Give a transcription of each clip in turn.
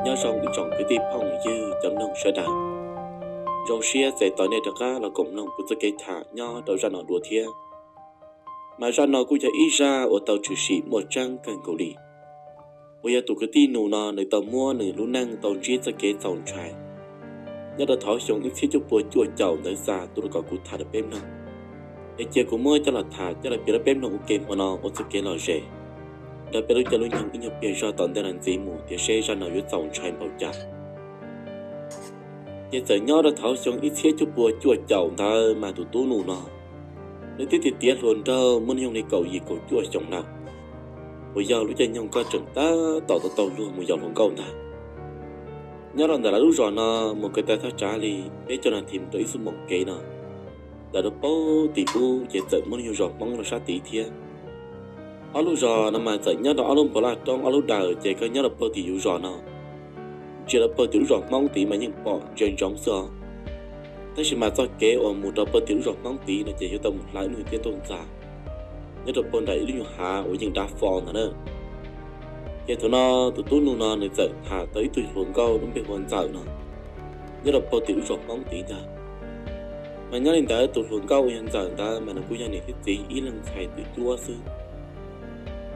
Nyob zoo ib tsoom kwv tij phooj ywg cov mloog sawv daws, zoo siab txais tos nej rov qab los koom mloog kuv txoj kev tham nyob rau zaj no dua thiab. Mas zaj no kuj yog ib zaj uas tau tshwm sim muaj tseeb kawg nkaus li, uas yog tus kwv tij Nus no nws tau muab nws lub neej tau ntsib txoj kev txaus ntshai nyob rau thaum xyoo ib txhiab cuaj pua cuaj caum ntawd xa tuaj rau kom kuv tham rau peb mloog. Es cia kuv muab coj los tham coj los piav rau peb mloog ua ke hmo no ua txoj kev lom zem nrog peb lub caij lub nyoog ib nyuag pliag zog tom ntej no ntxiv mus tias seb zaj no yuav txaus ntshai npaum cas. Ces txawm nyob rau thaum xyoo ib txhiab cuaj pua cuaj caum ntawd mas tus tub Nus no, nws twb tiav tiav hluas nraug muaj hnub nyoog li kaum yim kaum cuaj xyoos lawm, uas yog lub caij nyoog koj tseem tab tom tau taug luag mus yos hluas nkauj ntag. Nyob rau ntawm lawv lub zos no mus kwv tas thaj tsam li peb caug nas this mus rau ib xuab moos kev no. Ntawm rau pem tim ub ces txawm muaj lub nyuag zos Hmoob rau sab tid thiab. Ob lub zos no mas txawm nyob rau ob lub npog laj roob ob lub daws, ces koj nyob rau pem tim yus zos no, ntsia rau pem tim lub zos Hmoob tid mas yeej pom ntsia ntsoov xwb os. Tab sis mas txoj kev uas mus rau pem tim lub zos Hmoob tid no ces yuav tau mus hlawv ib lub tiaj tuaj ntxas nyob rau pem nram ib lub nyuag hav uas yeej dav fo ntawd na. Ces thaum no tus tub Nus no nws txawm tham tau ib tug hluas nkauj lub npe hu ua Ntxawm no, nyob rau pem tim lub zos Hmoob tid ntag. Mas nyob li ntawd tus hluas nkauj uas yog Ntxawm ntawd mas nws kuj yog niam thiab txiv ib leeg ntxhais twm cuab xwb.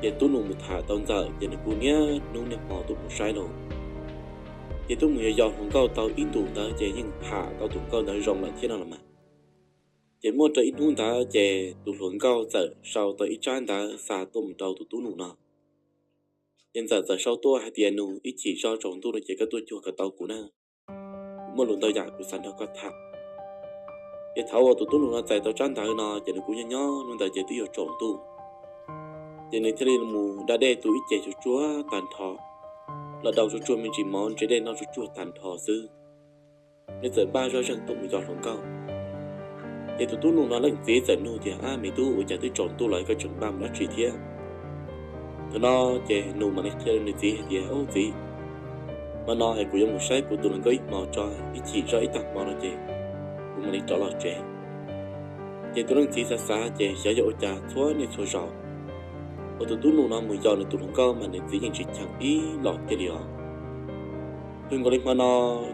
Ces tub Nus mus tham tau Ntxawm ces nws kuj niaj hnub niaj hmo tuaj mus saib los. Ces twb mus yos yos hluas nkauj tau ib ntus ntawd ces yeej tham tau tus nkauj ntawd zoo lawm thiab no los mas. Ces muaj rau ib hnub ntawd ces tus hluas nkauj txawm sau tau ib tsab ntawv xa tuaj mus rau tus tub Nus no. Ces Ntxawm txawm sau tuaj hais tias, Nus, ib chim zoj tsaus ntuj no ces koj tuaj cuag kom tau kuv na, kuv muaj lus ntau yam kuv xav nrog koj tham. Ces thaum uas tus tub Nus no txais tau tsab ntawv no ces nws kuj nyob nyob hnub ntawd ces twb yuav tsaus ntuj. Ces nws thiaj li mus da dej tu ib ce tsuag tsuag tag nrho, los daus tsuag tsuag me ntsis mov ntse dej noj tsuag tsuag tag nrho xwb, nws txawm npaj zoj zeeg tuaj mus yos hluas nkauj. Ces tus tub Nus no leej txiv txawm nug tias, Ab me tub, ua cas twb tsaus ntuj los koj tseem npaj mus dab tsi thiab? Thaum no ces Nus mam li qhia rau nws txiv hais tias, Au txiv, hmo no es kuv yuav mus saib kuv tus hluas nkauj ib hmo tso, ib chim zoj ib tag hmo no ces kuv mam li rov los tsev. Ces tus leej txiv xav xav ces xyov yog ua cas txhua niaj txhua zaus uas tus tub Nus no mus yos nws tus hluas nkauj mas nws txiv yeej tsis cheem ib los kiag li os. Kawg nkaus li hmo no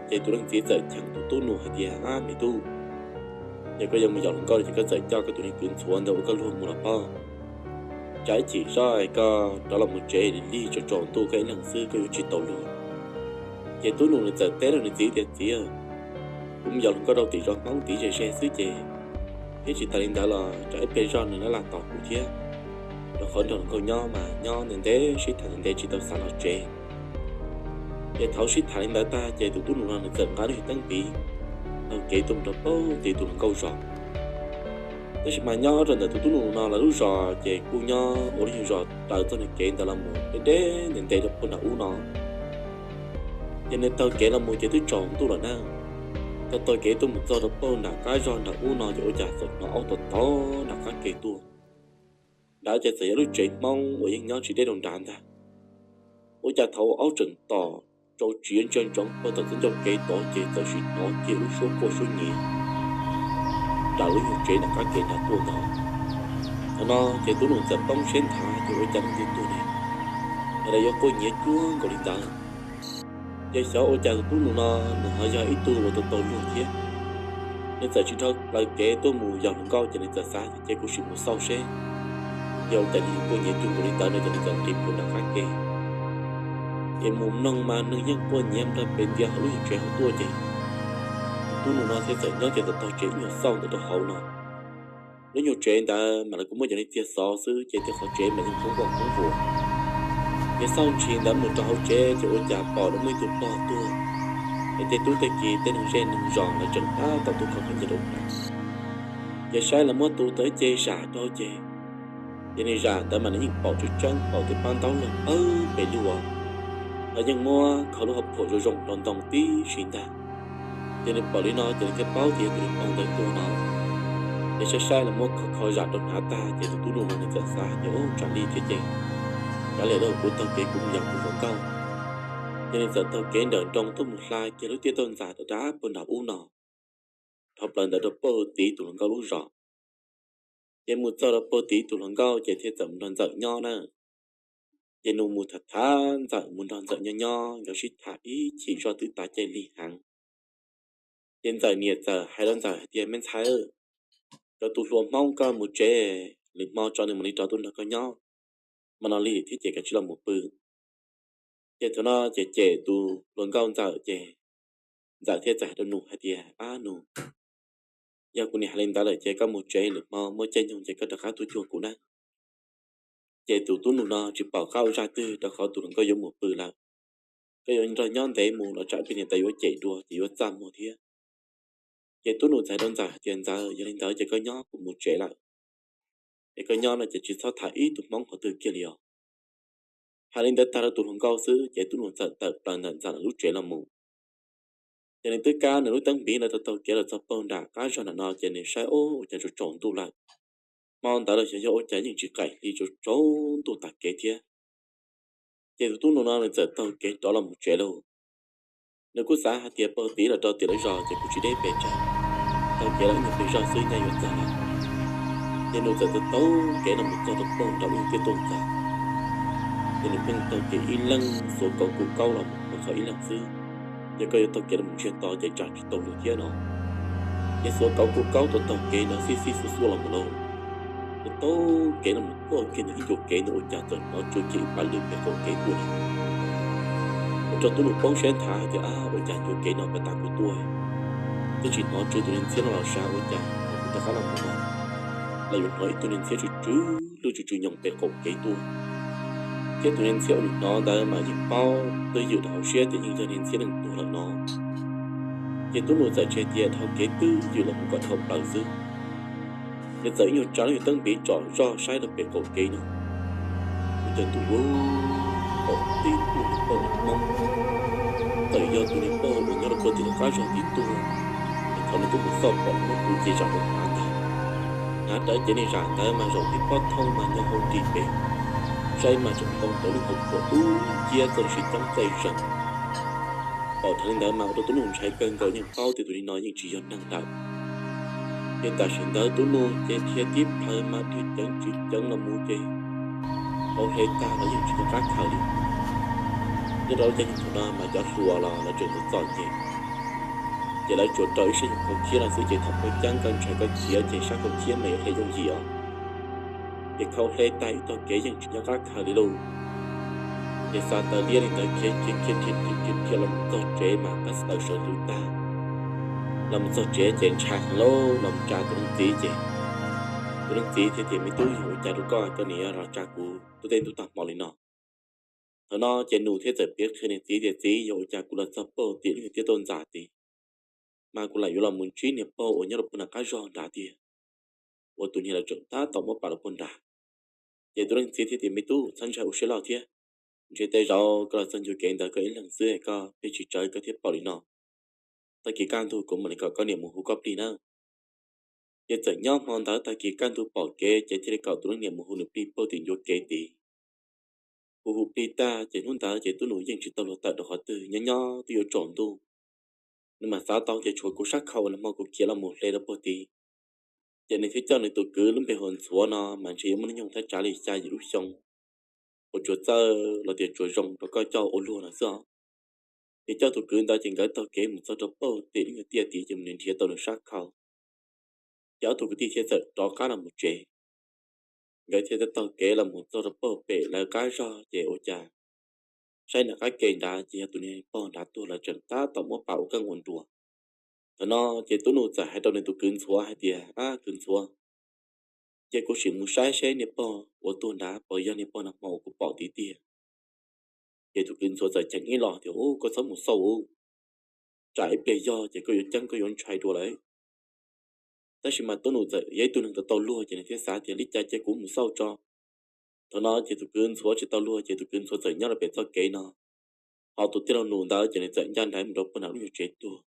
ces tus leej txiv txawm cheem tus tub Nus hais tias, Ab me tub, yog koj yuav mus yos hluas nkauj ces koj txawm coj koj tus leej kwv ntxhuav ntawd ua koj luag mus los pob. Tsam ib chim zoj koj rov los mus tsev lig tsaus ntuj koj ib leeg xwb koj yuav tsis tau luag. Ces tub Nus nws txawm teb rau nws txiv tias, Txiv, kuv mus yos hluas nkauj rau tim zos Hmoob tid ze ze xwb ces, thiab tsis tas li ntawd los tsam ib pliag zoj nws laj laj tos kuv thiab, rau qhov nrog hluas nkauj nyob mas nyob ntev ntev sib tham ntev ntev tsis tau xav los tsev. Ces thaum sib tham li ntawd tag ces tus tub Nus no nws txawm nqa lub nyuag teeb npiv taug kev tuaj mus rau pem tim tus hluas nkauj zos. Tab sis mas nyob rau ntawm tus tub Nus no lawv lub zos ces kuj nyob ua lub nyuag zos raws txoj niag kev ntawd los mus deb deb ntev ntev rau pem nram ub no. Ces nws taug kev los mus ces twb tsaus ntuj lawm na. Thaum taug kev tuaj mus txog rau pem nram qab zos nram ub no ces ua cas txawm hnov aub tom tom nram qab ke tuaj. Nrad ces txawm yog lub tsev Hmoob uas yeej nyob tsis deb rau nrad ntag. Ua cas thaum aub tseem tom tsau tsiav ntsia ntsoov pem tom txoj ncauj kev tod ces txawm sim hnov kiag lub suab quaj suab nyiav raws lub nyuag tsev nram qab kev nrad tuaj ntag. Thaum no ces tub Nus txawm poob siab nthav tias ua cas leej twg tuag ne, es yuav quaj nyiav cuag nkaus li ntawd. Ces xyov ua cas tus tub Nus no nws ho yog ib tug uas tau taug luag thiab. Nws txawm tsis dhau plaws kev tuaj mus yos hluas nkauj ces nws txawm xav tias cia kuv sim mus xauj seb yog ua cas nws quaj nyiav cuag nkaus li ntawd no ces nws txawm nqis plhuav nram qab ke. Ces mus mloog mas neeg yeej quaj nyiav nrog pes ntiav hauv lub nyuag tsev hauv tuaj ces tus tub Nus no thiaj txawm nyob kiag tom tog tsev ib nyuag xauj ntawm rau hauv no. Lub nyuag tsev ntawd mas lawv kuj muab cov niag txiag xov xwb ces tej qhov tsev mas yeej khoob voj khoob vuas. Ces xauj ntshis ntawd mus rau hauv tsev ces ua cas pom lawv muaj ib tug pog tuag, es tej tub tej ki tej neeg zej neeg zos lawv tseem tab tom tuaj kho kho nyiaj rau ntawd. Ces saib lawv muab tu tau ib ce zam rau ces, ces niag zam ntawd mas nws yeej pom tseeb tseeb pom tej pab ntaub loj pawg pes lug, lawv yeej muab kho lub hauv phuam zoo zoo los ntoo tib si ntag. Ces nws pom li no ces nws thiaj paub tias yog tus niag pog ntawd tuag no. Ces saib saib lawv muab kho kho zam rau hnav tag ces tus tub Nus no nws txawm xav tias ub tsam li thiab ces kav liam lauj, kuv taug kev kuv mus yos kuv hluas nkauj. Ces nws txawm taug kev nrawm nroos tuaj mus hla kiag lub tiaj tuaj ntxas rov rau pem nram ub no, dhau plaws ntawd rau pem tid tus hluas nkauj lub zos. Ces mus txog rau pem tid tus hluas nkauj ces thiaj txawm mus nrog Ntxawm nyob na. Ces nws mus tham tham Ntxawm, mus nrog Ntxawm nyob nyob nkawd sib tham ib chim zoj twb tav caij lig heev. Ces Ntxawm niam txawm hais rau Ntxawm hais tias, Me ntxhais, cov tus hluas Hmoob, koj mus tsev, lwm hmo tso nws mam li rov tuaj nrog koj nyob, hmo no lig thiab ces koj cia li los mus pw. Ces thaum no ces cem tus hluas nkauj Ntxawm ces Ntxawm thiaj txawm hais rau nws hais tias, Ab nus, yog kuv niam hais li ntawd lawm ces koj mus tsev, lwm hmo muaj caij nyoog ces koj rov qab tuaj cuag kuv na. Ces tus tub nus no tsis pom qab ua zaj twg rau qhov tus hluas nkauj yuav mus pw lawm. Koj yuav nrog nyob ntev mus los tsam ib pliag niam tais yuav cem dua ces yuav txaj muag thiab. Ces tub nus txawm hais rau Ntxawm hais tias, Ntxawm, yog li ntawd ces koj nyob, kuv mus tsev lawm. Es koj nyob no ces tsis txhob tham ib tug Hmoob qhov twg kiag li os. Hais li ntawd tag rau tus hluas nkauj xwb ces tub nus txawm tawm plaws ntawm Ntxawm lub tsev los mus. Ces nws twb kav nws lub teeb npiv los taug taug kev los txog puag nram qab zog nram no ces nws saib, Ua cas tsaus tsaus ntuj lawm. Hmo ntawd los xyov yog ua cas yeej tsis qaim hli, tsaus tsaus ntuj tag kev thiab. Ces tus tub nus no nws txawm taug kev rov los mus tsev lauj. Nws kuj xav hais tias puag tim los rau tim lawv zos ces kuj tsis deb pes tsawg, taug kev los ib nyuag pliag zog xwb nyaj yuav txog lawm. Ces nws txawm taug taug kev los mus txog rau puag nram lub tiaj tuaj ntxas. Ces nws pheej taug kev ib leeg xuav kauv kuj kaub los mus qhov ib leeg xwb. Yog koj yuav taug kev los mus ntsiag to ces tsam tsis tau luag thiab no. Ces xuav kauv kuj kaub taug taug kev ntawd xib xib xuav xuav los mus lauj. Taug taug kev los mus txog kiag ntawm ib ncua kev ntawd ua cas txawm hnov tsw kiag ib pab lwj pem qaum kev tuaj li. Ua rau tub nus poob siab nthav hais tias, Ab, ua cas ncua kev no puas tas kuv tuaj, twb tsis hnov tsw tus niag ntxhiab no los sav, ua cas kuv rov qab los mus no los yuav hnov ib tug niag ntxhiab tsw tsw lwj tsw tsw nyoos pem qaum kev tuaj. Thiab tus niag ntxhiab uas nws hnov ntawd mas yeej paub twj ywm rau hauv siab tias yeej yog niag ntxhiab neeg tuag lawm no. Ces tub nus txawm tseg tias dhau kev twj ywm los mus kom dhau plaws xwb. Nws txawm ib nyuag tsa lub nyuag teeb npiv tsom zoj saib rau pem qaum kev no, ua cas ntuj lub, pom tib tug niag pog niag Hmoob, txawm yog tus niag pog uas nyob rau puag tim lawv qab zog tid tuaj. Thaum nws tuaj mus xauj pom muab tus ces zam rau hnav ntag. Hnav rawv ces niag zam ntawd mas zaum tib pob thooj mas nyob hauv nrig pem, saib mas tseem ntoo rau lub hauv paus dub nciab txoj sia coob txaij zeeg. Pom dheev li ntawd mas ua rau tub nus ntshai kawg nkaus, yeej paub tias tus niag no yeej tsis yog neeg lawm. Ces tam sim ntawd tub nus ces dhia tib plhaws mas dhia ceev tsis ceev los mus ces hauv hle tag los yeej tsis nco qab khaws li. Nyob rau lub caij nyoog thaum no mas cov hluas los lawv tseem txom txom nyem, ces lawv tsuas rau ib sab nyuag khau khiab no xwb ces thaum koj ceeb koj ntshai koj khiav ces sab khau khiab mas yuav hle yooj yim os. Ces khau hle tag ib tog kev yeej tsis nco qab khaws li lauj. Ces xa taw liab li ntawd khiav khiav khiav khiav khiav khiav los mus txog tsev mas pab tawm sawv hlwv tag. Los mus txog tsev ces ntshai heev lauj, los mus tsa tus leej txiv ces tus leej txiv thiaj tias, Me tub, yog ua cas rau koj, koj niam los tsa kuv tuaj tej ntuj tag hmo li no? Thaum no ces nus thiaj txawm piav qhia niag txiv tias, Txiv, yog ua cas kuv los txog puag tim lub nyuag tiaj tuaj ntxas tid, mas kuv lam yuav los mus ntsib niag pog uas nyob rau puag nram qab zog nrad tiag, uas tus niag lawv tseem tab tom muab pam rau puag nrad. Ces tus leej txiv thiaj tias, Me tub, txhob ntshai ua siab loj thiab. Ntshe tej zaum koj los txog ncua kev ntawd koj ib leeg xwb, koj pheej tsis tsawv koj thiaj pom li no. Tag kis kaj ntug kuv mam li kom koj niam mus hu koj plig nawb. Ces txawm nyob hmo ntawd tag kis kaj ntug pom kev ces thiaj li kom tus leej niam mus hu nws plig puag tim ncua kev tid. Hu hu plig tag ces hnub ntawd ces tub nus yeej tsis tau luag tawm rau qhov twg, nyob nyob twb yuav tsaus ntuj. Nws mam xav tau tias tshuav kuv sab khau uas nag hmo kuv khiav los mus hle rau puag tid. Ces nws thiaj coj nws tus kwv lub npe hu ua Ntxhuav no mas ntshe yuav muaj hnub nyoog thaj tsam li xya yim lub xyoo, uas tsuas txawj los tias tsuas zoo rau koj coj ua luag no xwb os. Ces coj tus kwv ntawd ces nkawd taug kev mus txog rau puag tim lub nyuag tiaj tid ces mus nrhiav tau nws sab khau. Ces ob tug kwv tij thiaj txawm rov qab los mus tsev. Nkawd thiaj taug kev los mus txog rau puag pem lawv qab zog ces ua cas saib nram qab ke nrad ces yog tus niag pog nrad tuag lawv tseem tab tom muab pam ua keeb ua nruas. Thaum no ces tub nus txawm hais rau nws tus kwv Ntxhuav hais tias, Ab kwv Ntxhuav, cia kuv sim mus saib seb niag pog uas tuag nrad puas yog niag pog nag hmo uas kuv pom tid tiag. Ces tus kwv Ntxhuav txawm cheem ib los tias, Ub, koj txhob mus xauj, tsam ib pliag yog ces koj yuav ceeb koj yuav ntshai dua lawm. Tab sis mas tub nus txawm yog ib tug neeg tau tau luag ces nws thiaj xav tias, Li cas cia kuv mus xauj tso. Thaum no ces tus kwv Ntxhuav tsis tau luag ces tus kwv Ntxhuav txawm nyob rau pem txoj kev no, ho tus tij laug nus ntawd ces nws txawm ncaj nraim mus rau puag nram lub nyuag tsev tuag.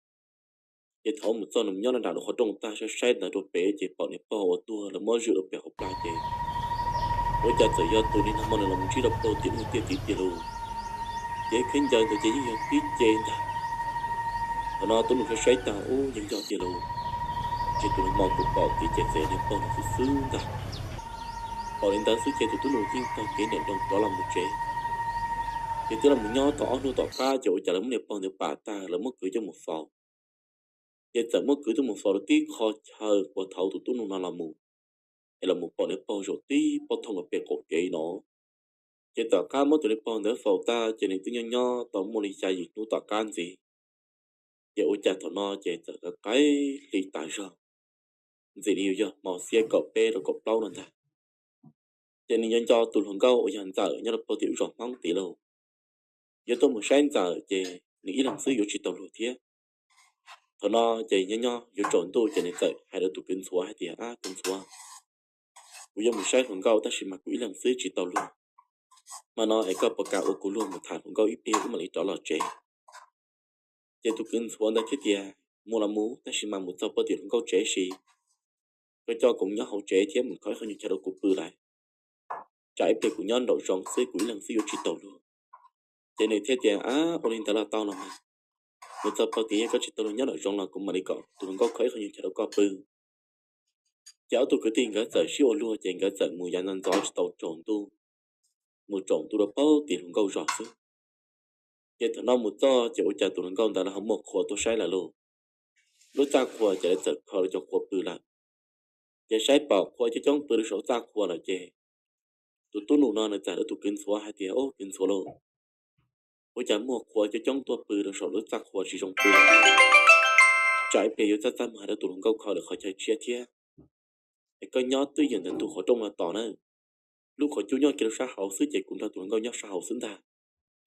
Ces thaum mus txog nws nyob rau nram lub qhov rooj tag saib saib ntawd rau pem ces pom niag pog uas tuag lawv muab zwm rau pem hauv plag ces ua cas txawm yog tus niag nag hmo nws los ntsib rau puag tim lub nyuag tiaj tid tiag lauj. Ces khaub ncaws ntawd ces yeej yog tib ce ntag. Thaum no tub nus saib saib tag ub yeej yog tiag lauj, ces tus nag hmo kuv pom tid ces txawm yog niag pog nws xwb xwb ntag. Pom li ntawd xwb ces tus tub nus yeej taug kev nraim nroos rov los mus tsev. Ces twb los mus nyob tau ob hnub tom qab ces ua cas lawv muab niag pog ntawd pam tag, lawv muab kwv coj mus faus. Ces txawm muab kwv coj mus faus rau tib qho chaw uas thaum tus tub nus no los mus, es los mus pom niag pog zaum tib pob thooj los pem qaum kev no. Ces tom qab muab tus niag pog ntawd faus tag ces nws twb nyob nyob tau muaj li xya yim hnub tom qab ntxiv. Ces ua cas thaum no ces txawm qaim hli tas zog, ntxim li yog hmo xiab kaum peb rau kaum plaub no ntag. Ces nws nco nco tus hluas nkauj uas yog Ntxawm nyob rau pem tim zos Hmoob tid lauj. Yuav tuaj mus saib Ntxawm ces nws ib leeg xwb yuav tsis tau luag thiab. Thaum no ces nyob nyob yuav tsaus ntuj ces nws txawm hais rau tus kwv Ntxhuav hais tias, Ab, kwv Ntxhuav, kuv yuav mus saib hluas nkauj tab sis mas kuv ib leeg xwb tsis tau luag. Hmo no es koj puas kam ua kuv luag mus tham hluas nkauj ib pliag wb mam li rov los tsev? Ces tus kwv Ntxhuav ntawd thiaj tias, Mus los mus, tab sis mas mus txog pem tim hluas nkauj tsev sis, koj coj kuv mus nyob hauv tsev thiab mus kho ib qho nyuag chaw rau kuv pw lawm. Tsam ib pliag kuv nyob nraum zoov xwb kuv ib leeg xwb yuav tsis tau luag. Ces nws thiaj tias, Ab, ua li ntawd los tau los mas, mus txog pem tim yog koj tsis tau luag nyob nraum zoov los kuv mam li kom tus hluas nkauj kho ib qho nyuag chaw rau koj pw. Ces ob tug kwv tij nkawd txawm sib ua luag ces nkawd txawm mus yav ntxov ntxov tsis tau tsaus ntuj, mus tsaus ntuj rau pem tim hluas nkauj zos xwb. Ces thaum no mus txog ces ua cas tus hluas nkauj ntawd lawv ho muaj qhua tuaj saib lawv lauj. Lub txaj qhua ces lawv txawm kho lawv cov qhua pw lawm. Ces saib pom qhua coob coob pw rau saum lub txaj qhua lawm ces tus tub nus no nws txawm hais rau tus kwv Ntxhuav hais tias, Ob, kwv Ntxhuav lauj, ua cas muaj qhua coob coob tuaj pw rau saum lub txaj qhua tsis zoo pw? Tsam ib pliag yuav txaj txaj muag hais rau tus hluas nkauj kho lawm qhov chaw tshiab thiab. Es koj nyob twb yog ntawm ntug qhov rooj no tos na. Lub qhov cub nyob kiag rau sab hauv xwb ces kuv nrog tus hluas nkauj nyob sab hauv xwb ntag.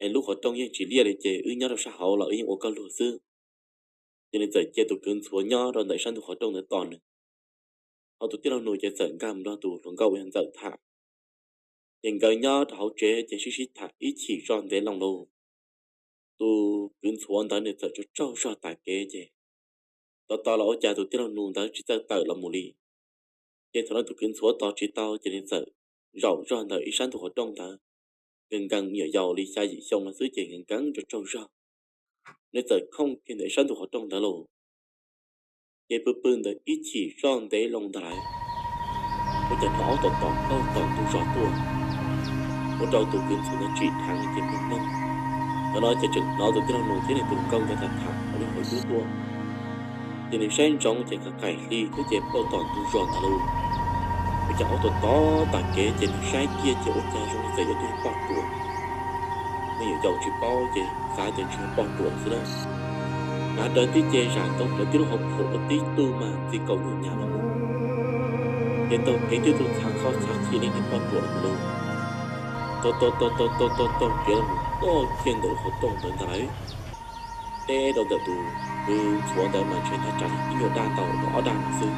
Es lub qhov rooj yeej tsis liaj li ces wb nyob rau sab hauv los wb yeej ua koj luag xwb. Ces nws txawm cia tus kwv Ntxhuav nyob rau ntawm sab ntug qhov rooj ntawd tos nws. Ho tus tij laug nus ces txawm nkag mus nrog tus hluas nkauj uas yog Ntxawm tham. Ces nkawd nyob rau hauv tsev ces sib sib tham ib chim zoj ntev loo lauj. Tus kwv Ntxhuav ntawd nws txawm tsaug tsaug zog tas kev ces tos tos los ua cas tus tij laug nus ntawd tsis txawj tawm los mus li. Ces thaum no tus kwv Ntxhuav tos tsis tau ces nws txawm zaum zog ntawm ib sab ntug qhov rooj ntawd, nkees nkees me nyuam yaus li xya yim xyoo no xwb ces nkees nkees tsaug tsaug zog. Nws txawm khooj kiag ntawm ib sab ntug qhov rooj ntawd lauj. Ces pw pw ntawd ib chim zoj ntev loo ntag lauj, ua cas hnov aub tom tom tom tom ntug zos tuaj, ua rau tus kwv Ntxhuav ntawd tsim dheev ces mloog mloog. Thaum no ces tseem hnov tus tij laug nus thiab nws tus hluas nkauj nkawd tham tham hauv lub hauv cub tuaj. Ces nws saib ntsoov ces qaim hli thiab ces ploj tom ntug zos ntag lauj. Ua cas aub tom tom tas kev ces nws saib kiag ces ua cas zoo li txawm yog tus poj ruam. Me nyuam yaus tsis paub ces xav tias ntshe poj ruam xwb na. Hnav rawv tib ce zam ntoo rawv tib lub hauv phuam ua tib tug mas ntxim kaum nyuj nyam los mus. Ces taug kev twb tus txhav qhov txhav chim li niag poj ruam los mus lauj. Taug taug taug taug taug taug kev los mus txog kiag ntawm lub qhov rooj ntawd ntag lauj. Teb rau ntawm tus kwv Ntxhuav ntawd mas ntshe thaj tsam ib nyuag daj ntau rau ob daj no xwb.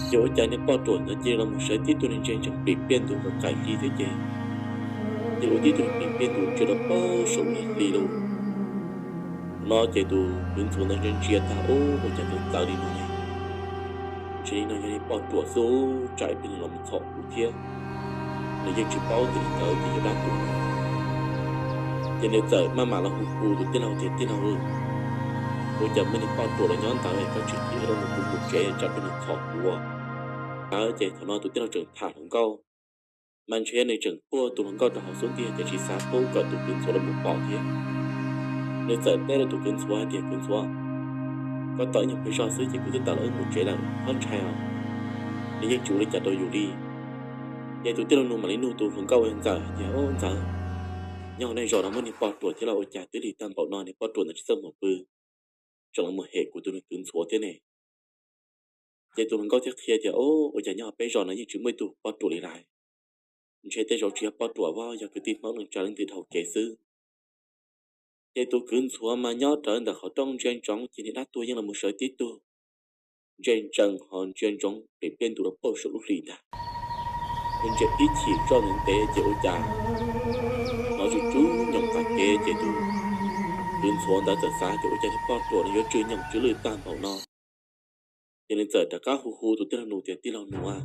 Ces ua cas niag poj ruam ntawd cia li los mus sawv tib tug niag ntsia ntsees plim pliaj ntus qaim hli thiab ces, ces ua tib tug niag plim pliaj ntus ntsia rau pem saum niag hli lauj. Thaum no ces tus kwv Ntxhuav ntawd ntsia ntsia tag, Ub, ua cas txawv txawv li no ne? Ntshe li no yog niag poj ruam xwb, tsam ib pliag nws los mus txhom kuv thiab. Nws yeej tsis paub tias li ntawd ces yog dab tuag. Ces nws txawm maj mam los hu hu tus tij laug tias, Tij laug, ua cas muaj niag poj ruam los nyob ntawd, koj tsis qhia rau nws kuv mus tsev tsam ib pliag nws txhom kuv. Ces thaum no tus tij laug tseem tham hluas nkauj, mas ntshe nws tseem puag tus hluas nkauj rau hauv xub ntiag ces tsis xav pub kom tus kwv Ntxhuav los mus pom thiab. Nws txawm teb rau tus kwv Ntxhuav hais tias, Kwv Ntxhuav, koj tos ib nyuag pliag zog xwb ces kuv twb tawm los wb mus tsev lawm, koj ntshai os. Nws yeej tsis ua li cas rau yus li. Ces tus tij laug nus mam li nug tus hluas nkauj uas yog Ntxawm hais tias, Ob, Ntxawm, nyob hauv nej zos no muaj niag poj ruam thiab los ua cas twb lig tag npaum no niag poj ruam ntawd tsis txawj mus pw, tseem los mus hem kuv tus niag kwv Ntxhuav thiab ne? Ces tus hluas nkauj thiaj qhia tias, Ob, ua cas nyob hauv peb zos no yeej tsis muaj ib tug poj ruam li lawm. Ntshe tej zaum tsis yog poj ruam, yog kwv tij Hmoob neej tsa leej twg dhau kev xwb. Ces tus kwv Ntxhuav mas nyob rawv ntawm qhov rooj ntsia ntsoov ces niag dab tuag yeej los mus sawv tib tug, ntsia ntsees ho ntsia ntsoov plim pliaj ntus rau pem saum lub hli ntag. Nws ntsia ib chim zoj ntev ntev ces ua cas hnov tsw tsw nyoos tom kev ces tus kwv Ntxhuav ntawd txawm xav tias ua cas niag poj ruam no yuav tsw nyoos tsw lwj tag npaum no. Ces nws txawm rov qab hu hu tus tij laug nus tias, Tij laug nus,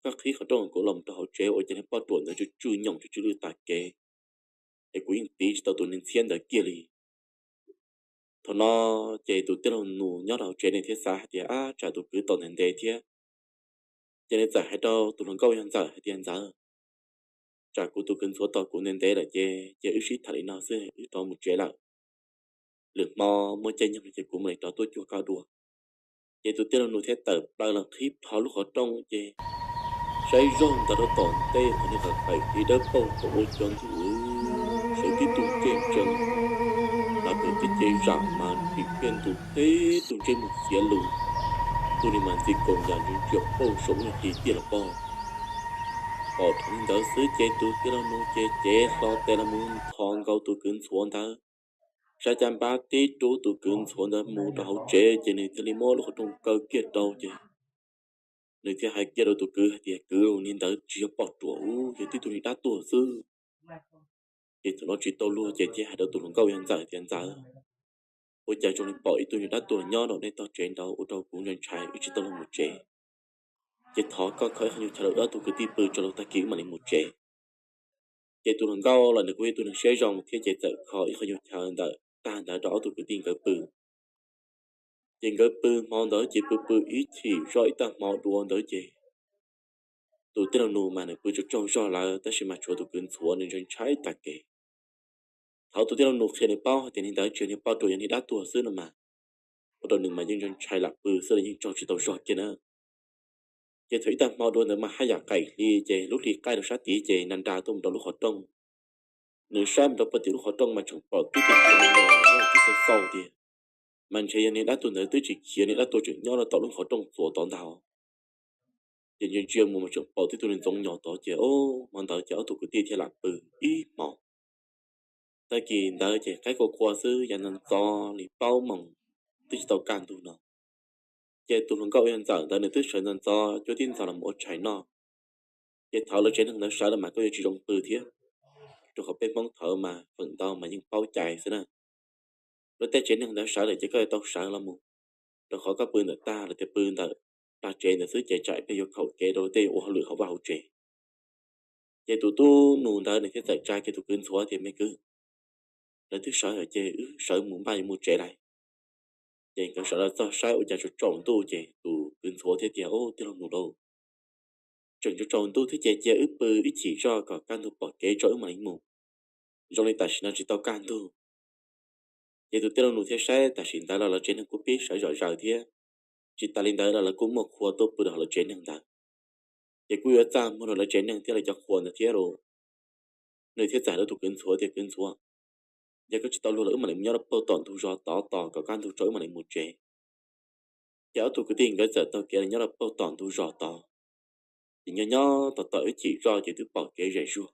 koj qhib qhov rooj kuv los rau hauv tsev, ua cas niag poj ruam ntawd tsw tsw nyoos tsw tsw lwj tom kev, es kuv yeej tiv tsis tau tus niag ntxhiab ntawd kiag li. Thaum no ces tus tij laug nus nyob rau hauv tsev nws thiaj xav hais tias, Ab, tsam tus kwv tau ntev ntev thiab. Ces nws txawm hais rau tus hluas nkauj yog Ntxawm hais tias, Ntxawm, tsam kuv tus kwv ntxhuav tos kuv ntev ntev lawm ces cia wb sib tham li no xwb, wb rov mus tsev lawm. Lwm hmo muaj caij nyoog ces kuv mam li rov tuaj cuag koj dua. Ces tus tij laug nus thiaj tawm plaws los qhib plho lub qhov rooj ces saib zog ntawd rau tom ntej qhov niag qhov qaim dib dawb paug kom ua cov ntug sawv tib tug ntsej ntsees, hnav tus cev cev zam mas nrim kiag ntus teb tug ntsej muag xiav lus, tus ni mas ntxim kaum yam ntsia pauj saum lub niag hli tiaj los pog. Pom dheev li ntawd xwb ces tus tij laug nus ces cev hlo tes los mus nthos nkaus tus kwv ntxhuav ntawd, saib caj npab tib rub tus kwv ntxhuav ntawd mus rau hauv tsev ces nws thiaj li muab lub qhov rooj kaw kiag rau ces nws thiaj hais kiag rau tus kwv hais tias, Kwv, niag ntawd tsis yog poj ruam, yog tib tug niag dab tuag xwb. Ces thaum no tsis tau luag ces thiaj hais rau tus hluas nkauj yawg ntxawm tias, Ntxawm, ua cas zoo li pom ib tug niag dab tuag nyob rau nej tog tsev nraud ua rau kuv ntshai ntshai wb tsis tau luag mus tsev. Ces thov koj kho ib qho nyuag chaw rau wb ob tug kwv tij pw tso, tag kis wb mam li mus tsev. Ces tus hluas nkauj los nws kuj yog ib tug neeg siab zoo thiab ces txawm kho ib qho nyuag chaw ntawm tag ntawd rau ob tug kwv tij nkawd pw. Ces nkawd pw hmo ntawd ces pw pw ib chim zoj ib tag hmo dua ntawd ces tus tij laug nus mas nws pw tsaug tsaug zog lawm tab sis mas tshuav tus kwv ntxhuav nws ntshai ntshai tag kev. Thaum tus tij laug nus qhia nws paub hais tias niag ntawd tsis yog niag poj ruam, yog niag dab tuag xwb no mas, ua rau nws mas yeej ntshai ntshai lam pw xwb los yeej tsaug tsis tau zog kiag na. Ces thaum ib tag hmo dua ntawd mas haj yam qaim hli ces lub hli qaij rau sab tid ces nra nra tuaj mus rau lub qhov rooj. Nws saib mus rau puag tim lub qhov rooj mas tseem pom tib tug ntxoov nyos nyob tim xauj xauj tiag, mas ntshe yog niag dab tuag ntawd twb tsis khiav, niag dab tuag tseem nyob rau tom lub qhov rooj txuas tod ntag. Ces ntsia ntsia mus mas tseem pom tib tug niag ntxoov nyos tod ces hmo ntawd ces ob tug kwv tij thiaj lam pw ib hmos. Tag kis ntawd ces qaib qua qua xwb, yav ntxov ntxov li plaub moos twb tsis tau kaj ntug no. Ces tus hluas nkauj yawg ntxawm ntawd nws twb sawv ntxov ntxov cuab tib ntxov los mus ua tshais noj. Ces thaum lawv tsev neeg ntawd sawv los mas kuj yuav tsis zoo pw thiab, rau qhov peb Hmoob thaum ub mas feem ntau mas yeej paub cai xwb na. Lawv tej tsev neeg ntawd sawv lawm ces koj yuav tau sawv los mus, rau qhov koj pw ntawm tag los tias pw ntawm plag tsev ntawd xwb ces tsam ib pliag yuav khaum kev rau lawv tej ua hauj lwm hauv vaj hauv tsev. Ces tus tub nus ntawd nws thiaj txawm tsa kiag tus kwv ntxhuav tias, Me kwv, lawv twb sawv lawm ces wb sawv mus npaj yuav mus tsev lawm. Ces nkawd sawv los txog saib ua cas tsaus tsaus ntuj ces tus kwv ntxhuav thiaj tias, Ub, tij laug nus lauj, tseem tsaus tsaus ntuj thiab ces cia wb pw ib chim zoj kom kaj ntug pom kev tso wb mam li mus. Zoo li tam sim no tsis tau kaj ntug. Ces tus tij laug nus thiaj saib tam sim ntawd los lawv tsev neeg kuj pib sawv zom zaws thiab, tsis tas li ntawd los lawv kuj muaj qhua tuaj pw rau hauv lawv tsev neeg ntawd. Ces kuj yuav txaj muag rau lawv tsev neeg thiab lawv cov qhua ntawd thiab lauj. Nws thiaj txawm hais rau tus kwv ntxhuav tias, Kwv ntxhuav, yog koj tsis tau luag los wb mam li mus nyob rau puag tom ntug zos tod tos kom kaj ntug tso wb mam li mus tsev. Ces ob tug kwv tij nkawd txawm taug kev los nyob rau puag tom ntug zos tod. Ces nyob nyob tos tos ib chim zoj ces twb pom kev zem zuag.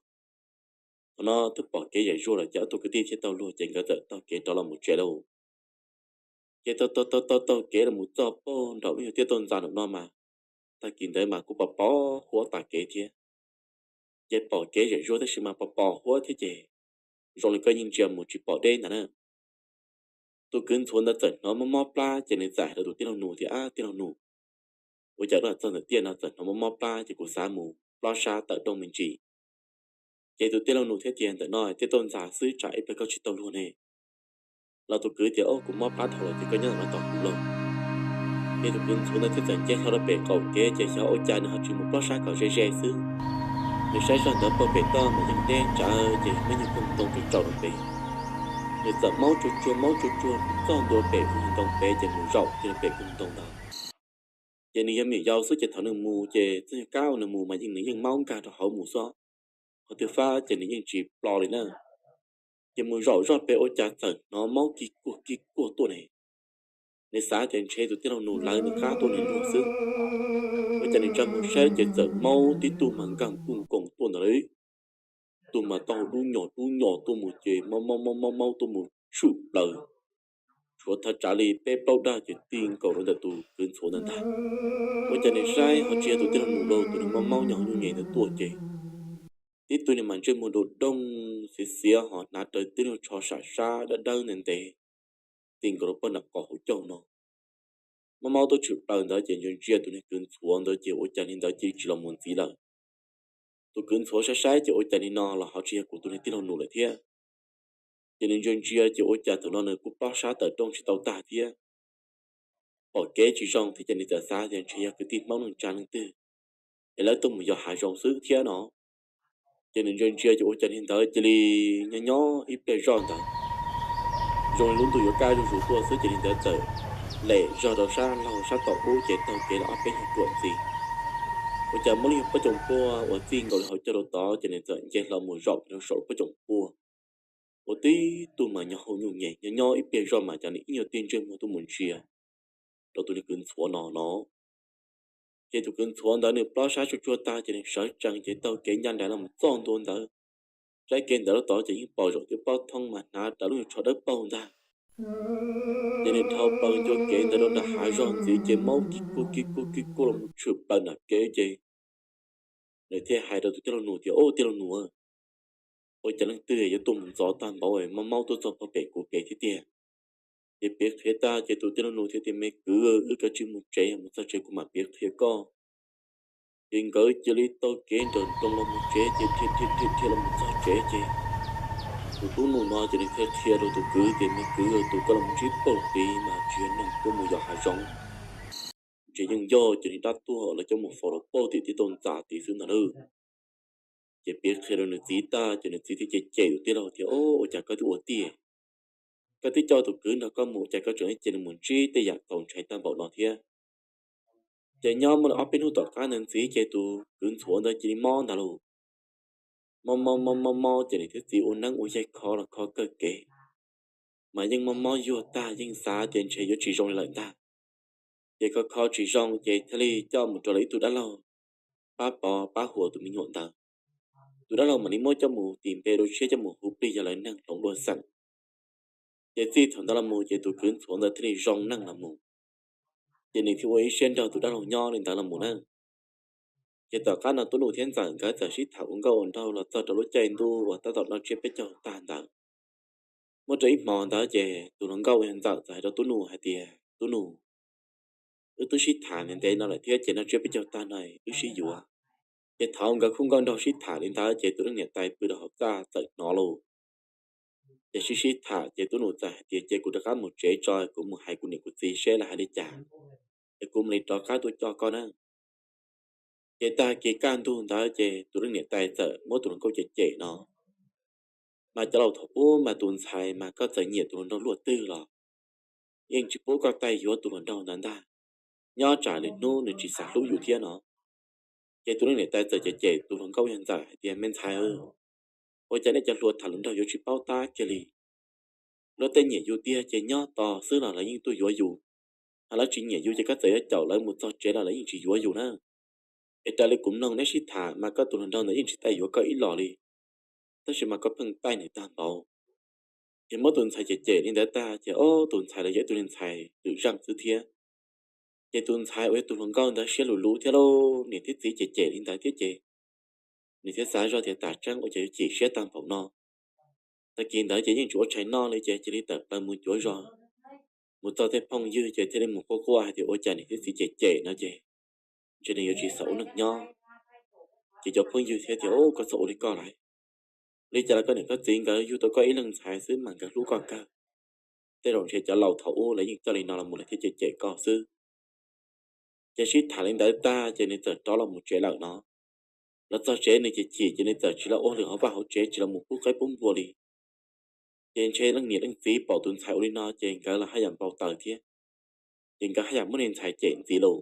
Thaum no twb pom kev zem zuag lawm ces ob tug kwv tij thiaj tau luag ces nkawd txawm taug kev rov los mus tsev lauj. Ces taug taug taug taug kev los mus txog puag nraum lub nyuag tiaj toj ntxas nraum no mas, tag kis ntawd mas kuj pos pos huab tas kev thiab. Ces pom kev zem zuag tab sis mas pos pos huab thiab ces zoo li koj yeej ntsia mus tsis pom deb ntag na. Tus kwv ntxhuav ntawd txawm hnov mob mob plab ces nws txawm hais rau tus tij laug nus tias, Ab, tij laug nus, ua cas wb los txog ntawm tiaj no txawm hnov mob mob plab ces kuv xav mus plob sab tawm rooj me ntsis. Ces tus tij laug nus thiaj tias, Ntawm no tiaj toj ntxas xwb tsam ib pliag koj tsis tau luag ne. Los tus kwv tias, Au, kuv mob plab dhau lawm ces koj nyob ntawm no tos kuv lauj. Ces tus kwv ntxhuav ntawd thiaj txawm nce hlo rau pem qaum kev ces xyov ua cas nws ho tsis mus plob sab kom ze ze xwb. Nws saib zog ntawd puag pem toj mas yeej deb tsawv ces muaj nyuag koog ntoo tsaus tsaus rau pem. Nws txawm maub tsuag tsuag maub tsuag tsuag txog ntua pem koog ntoo pem ces mus zaum kiag rau pem koog ntoo ntawd. Ces nws yog me nyuam yaus xwb ces thaum nws mus ces txoj nyuag kab uas nws mus mas yeej nws yeej maub nkag rau hauv mus xwb, qhov twg fab ces nws yeej tsis plo li na. Ces mus zaum zoj pem ua cas txawm hnov maub kig kuag kig kuag tuaj ne. Nws xav tias ntshe tus tij laug nus lawv nws qab tuaj nws luag xwb. Ua cas nws tsa mus saib ces txawm maub tib tug mas nkag nkuj nkoos tuaj ntawd li. Tus mas tau dub nyos dub nyos tuaj mus ces maub maub maub maub maub tuaj mus tshwm plaws, tshuav thaj tsav li peb plaub dag ces ti nkaus rau ntawm tus kwv ntxhuav ntawd ntag. Ua cas nws saib ho tsis yog tus tij laug nus lauj, tus niag maub maub nyob hauv nyuj nyem ntawd tuaj ces tib tug niag mas ntsej muag du doog xiav xiav ho hnav rawv tib lub tsho sam sab dawb dawb ntev ntev ti nkaus rau puag nram qos hauv caug no. Maub maub tuaj tshwm plaws ntawd ces ntsia ntsia tus niag kwv ntxhuav ntawd ces ua cas niag ntawd cia li tsis los mus ntxiv lawm. Tus kwv ntxhuav saib saib ces ua cas niag no los ho tsis yog kuv tus niag tij laug nus lawm thiab. Ces nws ntsia ntsia ces ua cas thaum no nws kuj plob sab tawm rooj tsis tau tag thiab. Pom kev tsis zoo thiab ces nws txawm xav tias ntshe yog kwv tij Hmoob neej tsa leej twg es lawv tuaj mus yos hav zoov xwb thiab no. Ces nws ntsia ntsia ces ua cas niag ntawd cia li nyob nyob ib pliag zoj ntawd, zoo li lub ntuj yuav kaj zuj zus tuaj xwb ces niag ntawd txawm lem zog rau sab laug sab tom ub ces taug kev los ob peb nyuag ruam ntxiv. Ua cas muaj lub nyuag pob coom puag uas txij nkaus li hauv caug rau tod ces nws txawm nce hlo mus zaum rau saum lub pob coom puag. Ua tib tug mas nyob hauv nyuj nyem nyob nyob ib pliag zoj mas cas nws ib nyuag tig ntsej muag tuaj mus ntsia rau tus niag kwv ntxhuav no no. Ces tus kwv ntxhuav ntawd nws plob sab tsuag tsuag tag ces nws sawv tsees ces taug kev ncaj nraim los mus txog ntua ntawd. Saib kev ntawd lub tod ces yeej pom zaum twb pob thoob mas hnav rawv lub nyuag tsho dawb paug ntag. Ces nws dhau plaws ncua kev ntawd rau nram hav zog ntxiv ces maub kib kuj kib kuj kib kuj los mus tshwm plaws nram kev ces nws thiaj hais rau tus tij laug nus tias, Au, tij laug nus, ua cas leej twg yuav tuaj mus ntxov tag npaum, maub maub tuaj txog pog pem kuv kev thiab tiag? Ces piav qhia tag ces tus tij laug nus thiaj tias, Me kwv, wb kav tsij mus tsev, mus txog tsev kuv mam piav qhia koj. Ces nkawd cia li taug kev nrawm nroos los mus tsev ces dhia dhia dhia dhia los mus txog tsev ces tus tub nus no ces nws thiaj qhia rau tus kwv tias, Me kwv, tus koj los mus ntsib paug tid mas tsis yog neeg tuaj mus yos hav zoov, ntshe yeej yog cov niag dab tuag lawv coj mus faus rau paug tim tib tau ntxas tid xwb ntag lauj. Ces piav qhia rau nws txiv tag ces nws txiv thiaj cem cem tus tij laug tias, Au, ua cas koj twb ua tiag, koj twb coj tus kwv nrog koj mus ua cas koj tseem cia nws mus ntsib tej yam txaus ntshai tag npaum no thiab? Ces nyob muaj li ob peb hnub tom qab ntawd ntxiv ces tus kwv ntxhuav ntawd cia li mob ntag lauj. Mob mob mob mob mob ces nws thiab txiv ua neeb ua yaig kho los kho kawg kev, mas yeej mob mob yuag tag yeej xav tias ntshe yuav tsis zoo li lawm ntag. Ces kho kho tsis zoo ces thiaj li coj mus rau lawv ib tug dab laug pab pov pab huam tus me nyuam ntawd. Tus dab laug mam li muab coj mus tis npe rau tshiab coj mus hu plig yog lawv neeg hloov dua xeem. Ces txij thaum ntawd los mus ces tus kwv ntxhuav ntawd thiaj li zoo neej los mus, ces nws thiaj ua ib siab nrog tus dab laug nyob li ntawd los mus na. Ces tom qab no Tub Nus thiab Ntxawm nkawd txawm sib tham ua nkauj ua nraug los txog rau lub caij ntuj uas tab tom noj tsiab peb caug tag ntawd. Muaj rau ib hmo ntawd ces tus hluas nkauj uas yog Ntxawm txawm hais rau Tub Nus hais tias, Tub Nus, wb twb sib tham ntev no lawm thiab ces noj tsiab peb caug tag no wb sib yuav. Ces thaum nkawd khub nkauj nraug sib tham li ntawd ces tus leej niam tais pw rau hauv txaj txawm hnov lauj. Ces sib sib tham ces Tub Nus txawm hais tias, Ces kuv rov qab mus tsev tso, kuv mus hais kuv niam kuv txiv seb lawv hais li cas, es kuv mam li rov qab tuaj coj koj na. Ces tag kis kaj ntug ntawd ces tus leej niam tais txawm muab tus hluas nkauj cem cem no, Mas cov laus thaum ub mas tus ntxhais mas koj txawm nyiam tus hluas nraug luaj twg los yeej tsis pub koj taij yuav tus hluas nraug ntawd ntag, nyob tsam lwm hnub nws tsis xav hlub yus thiab no. Ces tus leej niam tais txawm cem cem tus hluas nkauj yog Ntxawm hais tias, Me ntxhais, ua cas nej cov hluas tham hluas nraug yuav tsis paub tab kiag li? Luag tej nyiam yus tiag ces nyob tos xwb los lawv yeej tuaj yuav yus, ho lawv tsis nyiam yus ces koj txawm yuav caum lawv mus txog tsev los lawv yeej tsis yuav yus na. Es raws li kuv mloog neb sib tham mas koj tus hluas nraug ntawd yeej tsis taij yuav koj ib los li, tab sis mas koj pheej taij nws tag npaum. Ces muab tus ntxhais cem cem li ntawd tag ces ob tus ntxhais los yog ib tug niag ntxhais twm zeej xwb thiab. Ces tus ntxhais uas yog tus hluas nkauj ntawd siab luv luv thiab lauj, niam thiab txiv cem cem li ntawd thiab ces nws thiaj xav zoj tias tam tseeb ua cas yuav chim siab tag npaum no. Tag kis ntawd ces yeej tsis ua tshais noj li ces cia li tawm plaws mus cuav zos. Mus txog tej phooj ywg ces thiaj li mus quaj quaj hais tias ua cas niam thiab txiv cem cem no ces ntshe nws yuav tsis xav ua neej nyob. Ces cov phooj ywg thiaj tias, Koj txhob ua li koj lauj, li cas los koj niam koj txiv nkawd yug tau koj ib leeg ntxhais xwb mas nkawd hlub koj kawg. Tej zaum ntshe cov laus thaum ub lawv yeej coj li no los mus lawv thiaj cem cem koj xwb. Ces sib tham li ntawd tag ces nws txawm rov los mus tsev lawm no. Los txog tsev nws ces chim ces nws txawm tsis los ua lwm hauv vaj hauv tsev tsis los mus pub qaib pub npua li. Ces ntshe leej niam leej txiv pom tus ntxhais ua li no ces nkawd los haj yam npau taws thiab. Ces nkawd haj yam muab niag ntxhais cem ntxiv lauj.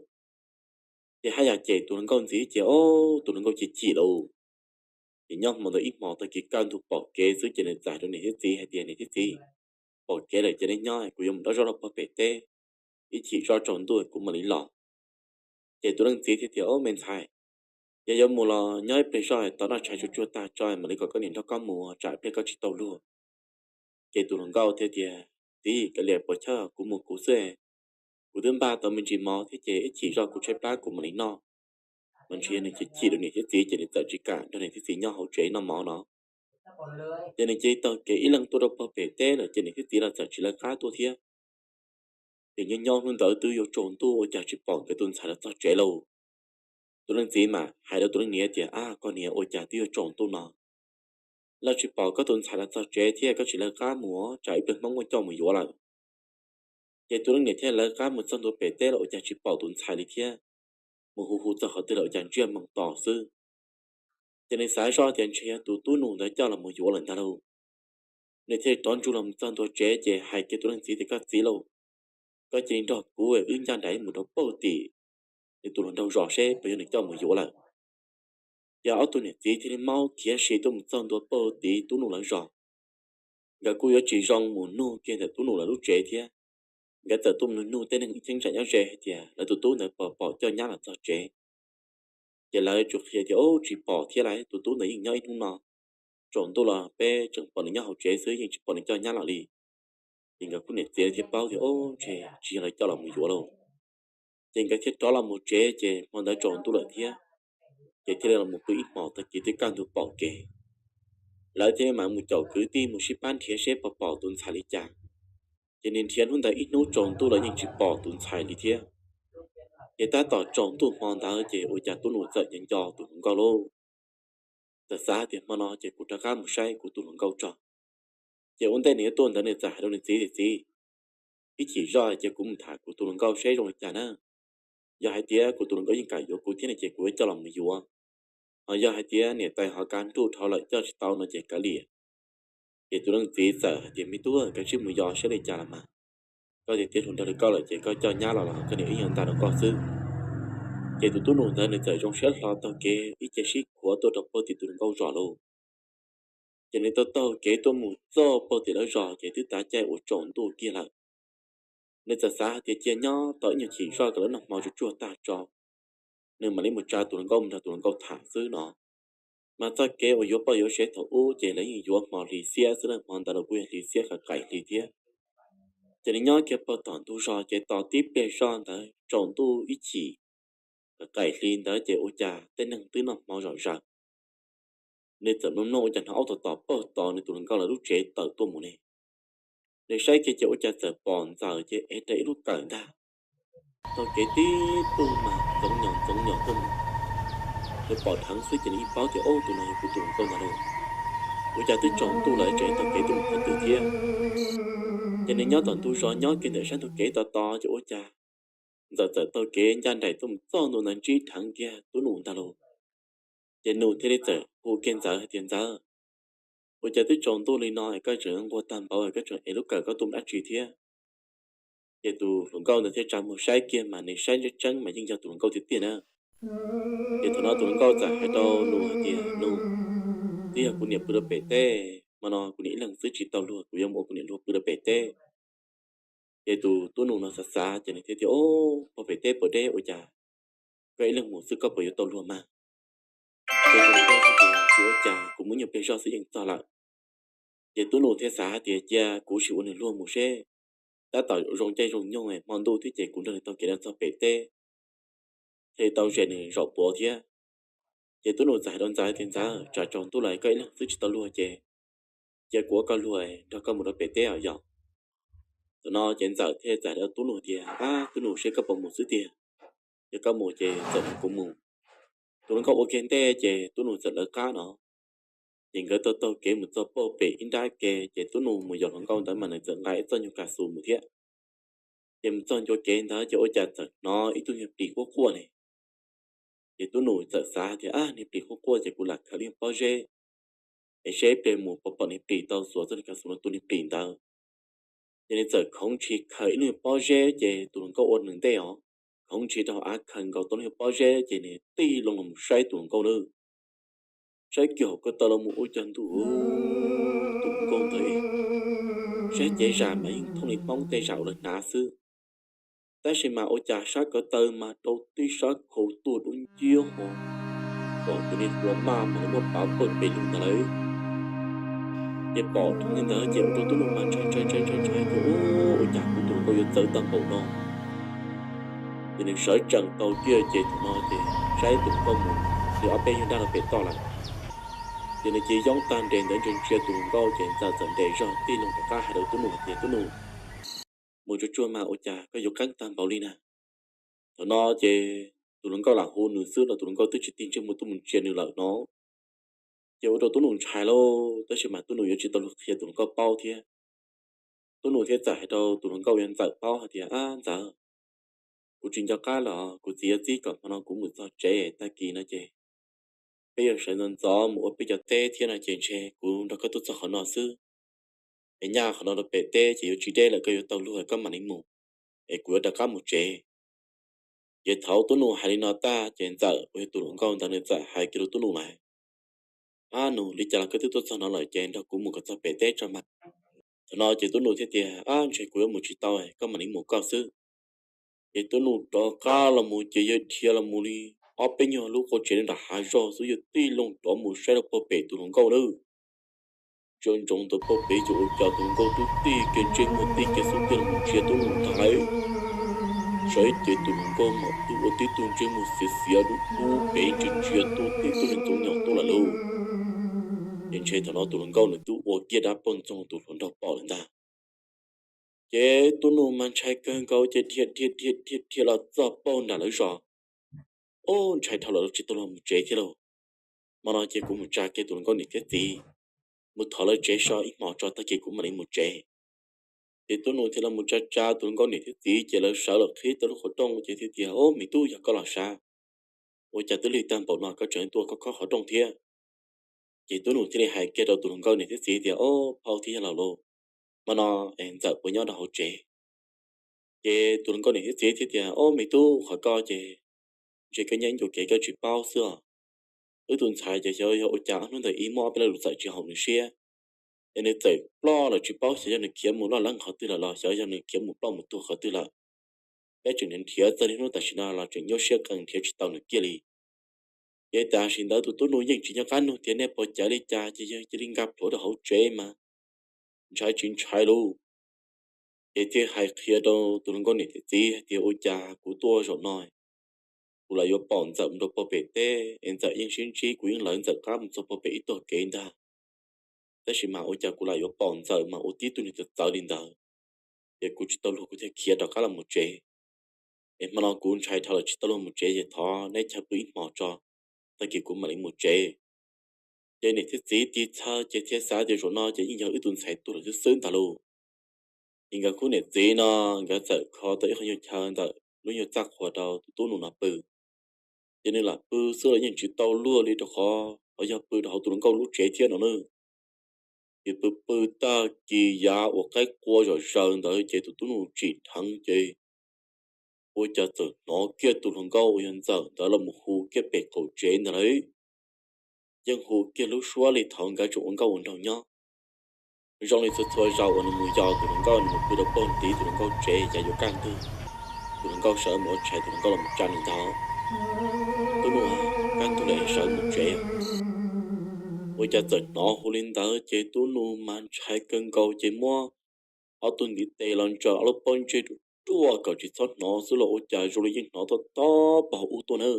Ces haj yam cem tus hluas nkauj ntxiv ces ob tus hluas nkauj chim chim lauj. Ces nyob hmo ntawd ib hmo tag kis kaj ntug pom kev xwb ces nws txawm hais rau niam thiab txiv hais tias, Niam thiab txiv, pom kev lawm ces nej nyob, kuv yuav mus dob zog rau pog pem teb, ib chim zoj tsaus ntuj kuv mam li los. Ces tus leej txiv thiaj tias, Ob, me ntxhais, yog yuav mus los nyob ib pliag zoj tos noj tshais tsuag tsuag tag tso mam li kom koj niam nrog koj mus tsam ib pliag koj tsis tau luag. Ces tus hluas nkauj thiaj tias, Txiv, kav liam puas chawj, kuv mus kuv xwb. Kuv twb npaj tau me ntsis mov thiab ces ib chim zoj kuv tshaib plab kuv mam li noj. Mas ntshe yog nws chim chim rau niam thiab txiv ces nws txawm tsis kam nrog niam thiab txiv nyob hauv tsev noj mov no. Ces nws cia li taug kev ib leeg tuaj rau pog pem teb lawm ces niam thiab txiv los txawm tsis lawv qab tuaj thiab. Ces nyob nyob hnub ntawd twb yuav tsaus ntuj ua cas tsis pom nkawd tus ntxhais los txog tsev lauj. Tus leej txiv mas hais rau tus leej niam tias, Ab, koj niam, ua cas twb yuav tsaus ntuj no lawv tsis pom koj tus ntxhais los txog tsev thiab koj tsis lawv qab mus tsam ib pliag Hmoob muaj coj mus yuav lawm. Ces tus leej niam thiaj lawv qab mus txog ntua pem teb los ua cas tsis pom tus ntxhais li thiab. Mus hu hu txog qhov twg los ua cas ntsiag moos to xwb. Ces nws xav zoj tias ntshe yog tus tub nus ntawd coj los mus yuav lawm ntag lauj. Nws thiaj rov nrug los txog ntua tsev ces hais kiag tus leej txiv tias, Koj txiv lauj, koj cia li nrog kuv wb ncaj nraim mus rau puag tim nws tus hluas nraug zos seb puas yog nws coj mus yuav lawm. Ces ob tug niam txiv thiaj li maub khiav si tuaj mus txog ntua puag tim tub nus lawv zos. Nkawd kuj yuav tsis zoo mus nug kiag ntawm tub nus lawv lub tsev thiab. Nkawd txawm tuaj mus nug tej neeg ib cheeb tsam nyob ze hais tias lawv tus tub ntawd puas pom coj nyab los txog tsev. Ces lawv tsuas qhia tias, Ub, tsis pom thiab lauj, tus tub ntawd yeej nyob ib hnub no, tsaus ntuj los peb tseem pom nws nyob hauv tsev xwb, yeej tsis pom nws coj nyab los li. Ces nkawd kuj niam txiv thiaj paub tias, Ub, ntshe tsis yog lawv coj los mus yuav lauj. Ces nkawd thiaj rov los mus tsev, ces hmo ntawd tsaus ntuj lawm thiab, ces thiaj li los mus pw ib hmos, tag kis twb kaj ntug pom kev. Lawv thiaj li mam mus caum kwv tij mus sib pab nrhiav seb puas pom tus ntxhais li cas. Ces nws nrhiav hnub ntawd ib hnub tsaus ntuj los yeej tsis pom tus ntxhais li thiab. Ces tab tom tsaus ntuj hmo ntawd ces ua cas tub nus txawm nco nco tus hluas nkauj lauj. Txawm xav tias, Hmo no ces kuv rov qab mus saib kuv tus hluas nkauj tso. Ces ua ntej nws yuav tuaj ntawd nws txawm hais rau nws txiv tias, Txiv, ib chim zoj ces kuv mus tham kuv tus hluas nkauj seb zoo li cas na. Yog hais tias kuv tus hluas nkauj yeej kam yuav kuv thiab no ces kuv yuav coj los mus yuav. Ho yog hais tias niam tais ho kav nruj dhau lawm coj tsis tau no ces kav liam. Ces tus leej txiv txawm hais tias, Me tub, kav tsij mus yos saib li cas los mas. Koj tias tiav hluas nraug li koj lawm ces koj coj nyab los los koj niam ib nyuag nta rau koj xwb. Ces tus tub nus ntawd nws txawm zoo siab hlo taug kev ib ce sib khuav tuaj rau puag tim tus hluas nkauj zos lauj. Ces nws taug taug kev tuaj mus txog puag tim lawv zos ces twb tav caij uas tsaus ntuj kiag lawm. Nws txawm xav hais tias cia nyob tos ib nyuag chim zoj kom lawv noj hmo tsuag tsuag tag tso, nws mam li mus tsa tus hluas nkauj mus nrog tus hluas nkauj tham xwb no. Mas txoj kev uas yuav poj yuav sev thaum ub ces lawv yeej yuav hmo hli xiab xwb na, hmo ntawd los kuj yog hli xiab qaim hli thiab. Ces nws nyob kiag puag tom ntug zos ces tos tib pliag zoj ntawd tsaus ntuj ib chim qaim hli ntawd ces ua cas tej neeg twb noj hmo zom zaws. Nws txawm mloog mloog ua cas hnov aub tom tom puag tom nws tus hluas nkauj lawv lub tsev tawm tuaj mus ne. Nws saib kiag ces ua cas txawm pom ntxawm ces ev rawv ib lub kawm ntag, taug kev tib tug mas ntxoov nyos ntxoov nyos tuaj mus. Nws pom dheev xwb ces nws yeej paub tias, Ub, tus no yog kuv tus hluas nkauj ntag lauj. Ua cas twb tsaus ntuj lawm tseem taug kev tuaj mus qhov twg thiab. Ces nws nyob tom ntug zos nyob kiag ntawm sab ntug kev tos tos ces ua cas ntxawm txawm taug kev ncaj nraim tuaj mus txog ntua ntawd ntsib dheev kiag tub nus ntag lauj. Ces nus thiaj li txawm hu kiag ntxawm hais tias, Ntxawm, ua cas twb tsaus ntuj li no es koj tseem nquag tag npaum es koj tseem ev lub kawm koj tuaj mus dab tsi thiab? Ces tus hluas nkauj ntawd thiaj tsa muag saib kiag mas nws saib tseeb tseeb mas yeej yog tus hluas nkauj tiag tiag na. Ces thaum no tus hluas nkauj txawm hais rau nus hais tias, Nus, twb yog kuv niam pw rau pem teb, hmo no kuv niam ib leeg xwb tsis tau luag, kuv yuav mus ua kuv niam luag pw rau pem teb. Ces tus tub nus no xav xav ces nws thiaj tias, Ub, puag pem teb puas deb ua cas koj ib leeg mus xwb koj puas yuav tau luag mas? Ces tus hluas nkauj thiaj tias, Tsis ua cas, kuv mus ib nyuag pliag zoj xwb yeej txog lawm. Ces tub nus thiaj xav hais tias, Cia kuv sim ua nws luag mus seb, tab tom zoo caij zoo nyoog hmo ntuj thiab ces kuv nrog nws taug kev los txog pem teb thiaj li tau zes nws zaum puav thiab. Ces tub nus txawm hais rau ntxawm tias, Ntxawm, tsam tsaus ntuj lawm koj ib leeg xwb tsis tau luag ces cia kuv ua koj luag nrog koj mus rau pem teb os yom. Thaum no ces ntxawm thiaj txawm hais rau tub nus tias, Ab, tub nus, seb koj puas mus xwb tiag, yog koj mus ces txawm nrog kuv mus. Tus hluas nkauj ua kiag ntej ces tub nus txawm lawv qab no. Ces nkawd taug taug kev mus txog puag pem ib nrab ke ces tub nus mus yos hluas nkauj ntawd mas nws txawm nqa ib txoj nyuag kas xus mus thiab. Ces mus txog ncua kev ntawd ces ua cas txawm hnov ib tug nyuag plis quaj quaj ne. Ces tub nus txawm xav tias, Ab, niag plis quaj quaj ces kuv lam khaws ib nyuag pob zeb es seb pliag mus puas pom niag plis tau xuas txoj niag kas xus no tua niag plis ntawd. Ces nws txawm khoov ntshis khaws ib lub nyuag pob zeb ces tus hluas nkauj ua nws ntej os, khoov ntshis rau hauv av khaws nkaus tau lub nyuag pob zeb ces nws tig loo los saib tus hluas nkauj na. Saib kiag hauv ko taw los mus ua cas ntuj, tus hluas nkauj ntawd saib cev zam mas yeej thooj li Hmoob tej zam uas lawv hnav xwb. Tab sis mas ua cas sab ko taw mas rau tib sab khau tuaj dub nciab ho, pom tus niag hlua maj mas muaj pav pawg pes lug ntag lauj. Ces pom dheev li ntawd ces ua rau tub nus mas ntshai ntshai ntshai ntshai ntshai tias, Ua cas kuv tus hluas nkauj yuav txawv tag npaum no? Ces nws sawv tsees tau kiag ces thaum no ces saib tus hluas nkauj mus li ob peb nyuag nrab rau pem toj lawm. Ces nws cia li yoob tag nres ntawd ntsia ntsia tus hluas nkauj ces ntxawm txawm nres zog tig loo rov qab hais rau tub nus hais tias, Tub nus, mus tsuag tsuag mas ua cas koj yuav qeeb tag npaum li na? Thaum no ces tus hluas nkauj lam hu nws xwb los tus hluas nkauj twb tsis tig ntsej muag tuaj mus ntsia nws lawm no. Ces ua rau tub nus ntshai lauj, tab sis mas tub nus yuav tsis tau luag qhia tus hluas nkauj paub thiab. Tub nus thiaj txawm hais rau tus hluas nkauj uas yog ntxawm paub hais tias, Ab ntxawm, kuv tsis nco qab los kuv txiv yuav txib kom hmo no kuv mus txog tsev, tag kis no ces peb yuav sawv ntxov ntxov mus ua peb cov teb thiab no ces ntshe kuv nrog koj tuaj txog qhov no xwb. Es nyaj qhov no rau pem teb ces yuav tsis deb lawm, koj yuav tau luag koj mam li mus, es kuv yuav rov qab mus tsev. Ces thaum Tub Nus hais li no tag ces Ntxawm uas yog tus hluas nkauj ntawd nws txawm hais kiag rau Tub Nus lawm, Ab nus, li cas los koj twb tuaj txog no lawm ces nrog kuv mus kom txog pem teb tso mas. Thaum no ces Tub Nus thiaj tias, Ab, ntshe kuv yuav mus tsis tau, koj mam li mus koj xwb. Ces Tub Nus rov qab los mus ces yawg dhia los mus li ob peb nyuag lub qua tsev nram hav zog xwb, yawg tij loo rov mus saib rau pog pem tus hluas nkauj lawm. Ntsia ntsoov ntawm pog pem ces ua cas tus hluas nkauj twb tig kiag ntsej muag tig kiag xub tiag los ntsia Tub Nus ntag lauj. Saib ces tus hluas nkauj mas twb ua tib tug ntsej muag xiav xiav dub dub pem ntsia ntsia tuaj tib tug ntxoov nyoos tuaj lawm lauj. Ces ntshe thaum no tus hluas nkauj nws twb ua kiag dab poj ntxoog tus hluas nraug pom lawm ntag. Ces Tub Nus mas ntshai kawg nkaus ces dhia dhia dhia dhia dhia los txog paug nram lawv zos. Ub, ntshai dhau lawm, tsis tau luag mus tsev thiab lauj. Hmo no ces kuv mus tsa kiag tus hluas nkauj niam thiab txiv, mus thov lawv tsev so ib hmos tso tag kis kuv mam li mus tsev. Ces Tub Nus thiaj los mus tsa tsa tus hluas nkauj niam thiab txiv ces lawv sawv los qhib tau lub qhov rooj ces thiaj tias, Ob, me tub, yog koj los sav, ua cas twb lig tag npaum no koj tseem tuaj khob khob qhov rooj thiab? Ces Tub Nus thiaj li hais kiag rau tus hluas nkauj niam thiab txiv tias, Ob, phauj thiab yawg laus lauj, hmo no es Ntxawm puas nyob rau hauv tsev? Ces tus hluas nkauj niam thiab txiv thiaj tias, Ob, me tub, qhov ko ces ntshe koj nyob ib ncua kev koj tsis paub xwb os. Wb tus ntxhais ces xyov yog ua cas ob hnub ntawd ib muaj ob peb lo lus txawm tsis haum nws siab, es nws txawm ploj lawm tsis paub xyov yog nws khiav mus loj leeb qhov twg lawm los xyov yog nws khiav mus ploj mus tuag qhov twg lawm. Peb tseem nrhiav txog niaj hnub tam sim no los tseem nyuaj siab qees nrhiav tsis tau nws kiag li. Ces tam sim ntawd tus Tub Nus yeej tsis nco qab nug tias nej puas caiv li cas ces yawg cia li nkag plhuav rau hauv tsev mas ntshai tsis ntshai lauj. Ces thiaj hais qhia rau tus hluas nkauj niam thiab txiv hais tias, Ua cas kuv tuaj zaum no kuv lam yuav pom Ntxawm mus rau pog pem teb es Ntxawm yeej sib ntsib kuv yeej lawv Ntxawm qab mus txog pog pem ib tog kev ntag. Tab sis mas ua cas kuv lam yuav pom Ntxawm mas ua tib tug niag txawv txawv li ntawd, ces kuv tsis tau luag kuv thiaj khiav rov qab los mus tsev. Es hmo no kuv ntshai dhau lawm tsis tau luag mus tsev ces thov neb chaw pw ib hmos tso, tag kis kuv mam li mus tsev. Ces niam thiab txiv tig txhawj ces thiaj xav tias zaum no ces yeej yog wb tus ntxhais tuag lawm xwb xwb ntag lauj. Ces nkawd khub niam txiv no nkawd txawm kho tau ib qho nyuag chaw ntawm lub nyuag txaj qhua rau tus Tub Nus no pw. Ces nws lam pw xwb los yeej tsis tau luag li rau qhov yog pw rau hauv tus hluas nkauj lub tsev thiab no na. Ces pw pw tag kis yav uas qaib qua zom zaws ntawd ces tus Tub Nus tsim dheev ces ua cas txawm hnov kiag tus hluas nkauj uas yog Ntxawm ntawd los mus hu kiag pem qaum tsev ntawd lawm. Yeej hu kiag lub suab li thaum nkawd tseem ua nkauj ua nraug nyob. Zoo li txhua txhua zaus uas nws mus yos tus hluas nkauj, nws mus pw rau pog ntiv tus hluas nkauj tsev yav yuav kaj ntug, tus hluas nkauj sawv mus ua tshais, tus hluas nkauj los mus tsa nws ntag. Tub Nus, kaj ntug lawm sawv mus tsev. Ua cas txawm hnov hu li ntawd ces Tub Nus mas ntshai kawg nkaus ces muab ob tug ntiv tes los ntsaws ob lub pob ntseg ruaj ruaj kom tsis txhob hnov xwb los ua cas zoo li yeej hnov tob tob pog ub tuaj na.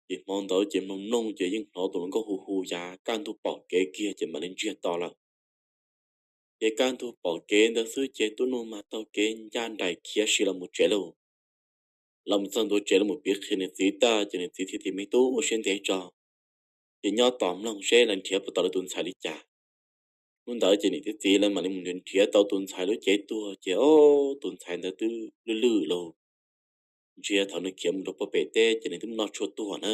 Ces hmo ntawd ces mloog mloog ces yeej hnov tus hluas nkauj hu hu yav kaj ntug pom kev kiag ces mam li ntsiag to lawm. Ces kaj ntug pom kev ntawd xwb ces Tub Nus mas taug kev ncaj nraim khiav si los mus tsev lauj. Los mus txog ntua tsev los mus piav qhia nws txiv tag ces nws txiv thiaj tias, Me tub, ua siab ntev tso, ces nyob tos mloog seb lawv nrhiav puas tau lawv tus ntxhais li cas. Hnub ntawd ces niam thiab txiv lawv mam li mus nrhiav tau tus ntxhais lub cev tuag ces ob, tus ntxhais ntawd twb lwj lwj lauj. Ntshe thaum nws khiav mus rau pog pem teb ces nws twb noj tshuaj tuag na.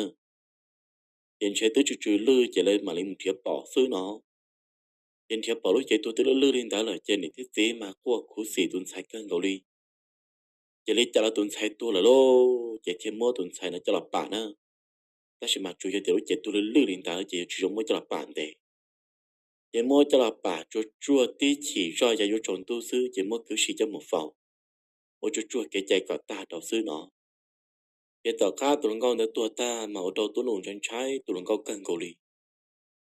Ces ntshe twb tsw tsw lwj ces lawv mam li mus nrhiav pom xwb no. Ces nrhiav pom lub cev tuag twb lwj lwj li ntawd lawm ces niam thiab txiv mas quaj khuv xim tus ntxhais kawg nkaus li. Ces li cas los tus ntxhais tuag lawm lauj, ces thiaj muab tus ntxhais no coj los pam na. Tab sis mas tsuas yog tias lub cev tuag lwj lwj li ntawd ces yuav tsis zoo muab coj los pam ntev. Ces muab coj los pam tsuag tsuag tib chim zoj yav yuav tsaus ntuj xwb ces muab kwv si coj mus faus, ua tsuag tsuag kev cai kom tag rau xwb no. Ces tom qab tus hluas nkauj ntawd tuag tag mas ua rau Tub Nus ntshai ntshai tus hluas nkauj kawg nkaus li.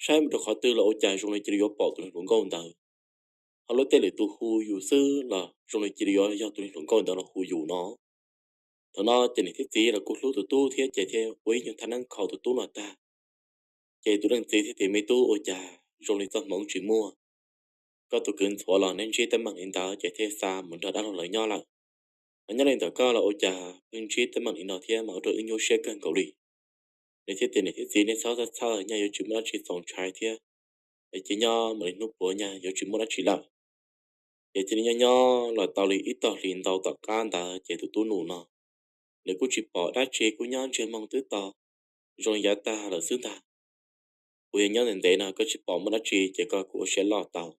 Saib mus rau qhov twg los ua cas zoo li cia li yuav pom tus hluas nkauj ntawd. Ho lub tej lwm tus hu yus xwb los zoo li cia li yuav yog tus hluas nkauj ntawd los hu yus no. Thaum no ces niam thiab txiv los kuj hlub tus tub thiab ces thiaj ua ib nyuag thaj neeb kho tus tub no tag. Ces tus leej txiv thiaj tias, Me tub, ua cas zoo li txoj hmoov tsis muaj, koj tus kwv ntxhuav los neb ntsib teeb meem li ntawd ces thiaj xa mus nrog dab laug lawv nyob lawm. Ho nyob li ntawm koj los ua cas pheej ntsib teeb meem li no thiab mas ua rau wb nyuaj siab kawg nkaus li. Nws thiaj tias, Niam thiab txiv, nej txhob txhawj, nyaj yuav tsis muaj dab tsi txaus ntshai thiab, ces nyob mam li hnub puav nyaj yuav tsis muaj dab tsi lawm. Ces thiaj li nyob nyob los tau li ib tog hlis ntau tom qab ntawd ces tus tub Nus no nws kuj tsis pom dab tsi, kuj nyob ntsiag moog twb tau zoo li yav tag lawm xwb ntag. Kuv yog nyob ntev ntev no koj tsis pom muaj dab tsi ces koj kuj ua siab loj tau,